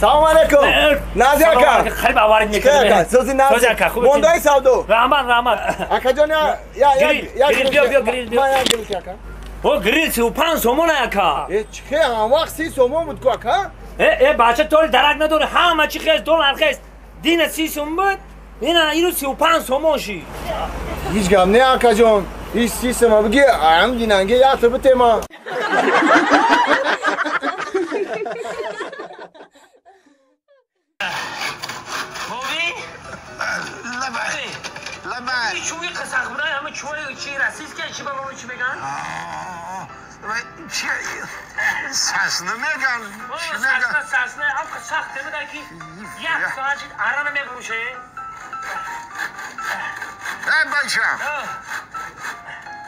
Салом алейкум. Нази ака. Хеле боварӣ мекунам. Сӯзи Нази. Мондаи савдо. Раҳмат, раҳмат. Акаҷон я я я грил биё грил биё. Ма я грил ака. О грил 35 сомон ака. Э чӣ ҳам вақт 30 сомон буд ку ака? Э бача тол дарак надори ҳама чӣ хез доллар хез. Дина 30 сомон буд. Ина иро 35 сомон ши. Ҳеҷ гап не акаҷон. Ҳеҷ 30 сомон биги ам динанге я ту битема. چوی قسق برای همه چوی چی رسیس که چی بابا چی بگن؟ چی سسنه میگن؟ چی میگن؟ سسنه هم سخت نمیدن که یک ساعت ارانه میبروشه. ای بچم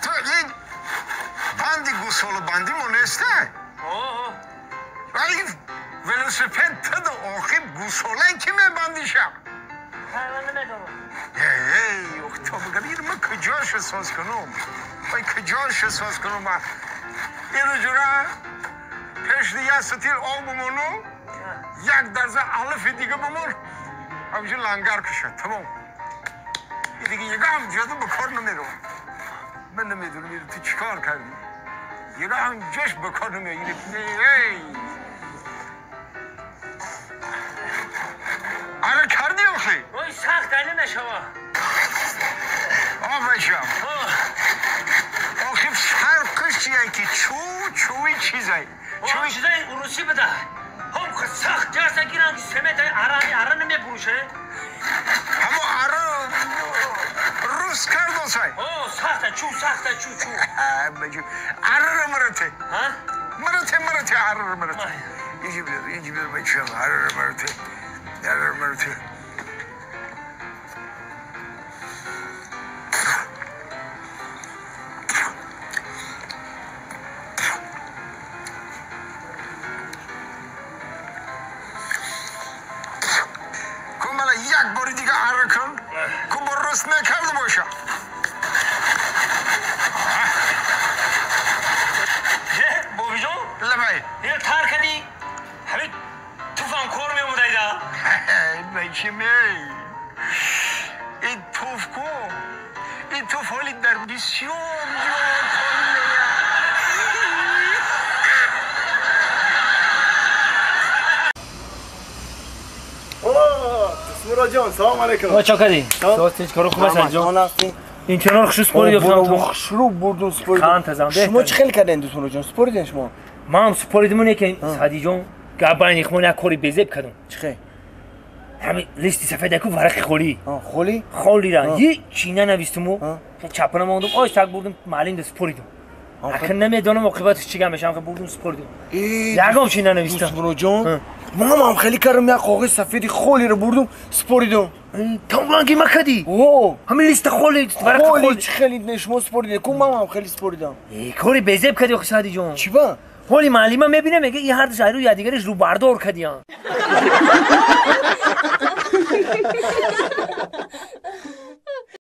تو این بندی گوساله بندی مونسته؟ ولی ولوسپد تا آخر گوساله که میبندیشم. ای تو بگم اینو من کجاش احساس کنم؟ من کجاش احساس کنم؟ من اینو جورا پیش دیگه ستیل آب بمونم یک درزه علف دیگه بمون همچون لنگر کشه تمام. این دیگه یکم جدا به کار نمیرم. من نمیدونم اینو تو چیکار کردی؟ یکم جش به کار نمیاد. ای آره کردی آخه؟ وای سخت علی نشوا. آ بچم آخه فرقش چیه که چو چوی چیزایی چوی چیزایی روسی بده هم سخت جرسه گیرن که سمت ارانی اران نمیبروشه همو اران روس کرد سای او سخته چو سخته چو چو اران مرته ها مرته مرته اران مرته اینجی بیر بچم اران مرته اران مرته یک باری دیگه اره کن که با رست نکرده باشه. بابی جان؟ لبای اینو تر کردی؟ همین توفم کار میامد ایده بچه می این توف کو این توف حالی در بسیار جا کار میاد. جان سلام علیکم. چه کردی؟ سلام کارو خوب است جان. این کنار خوش سپوری گفتم. خوشرو بردون سپوری. شما چه خیلی کردین دوستون جان؟ سپوریدین شما؟ ما هم سپوریدمونه که سعدی جان گباین خمون یک کاری بزب کردم. چه؟ همین لیست سفید کو ورق خولی. خولی؟ خولی را یه چینه نوشتمو. چپنم موندم آش تک بردم معلم دست سپوریدم. اخر نمیدونم عاقبتش چی میشه هم بردم سپوریدم. یگام چینه نوشتم. دوستون جان ماما هم خیلی کردم یک کاغذ سفید خولی رو بردم سپوریدم. تام ما کردی؟ اوه همین لیست خولی ورق خولی چه خیلی نشما سپوریدم کو ماما هم خیلی سپوریدم. کاری بزب کردی آخه سعدی جان. چی با؟ حالی معلمه میبینه میگه این هر دو رو یا دیگرش رو بردار کردیان.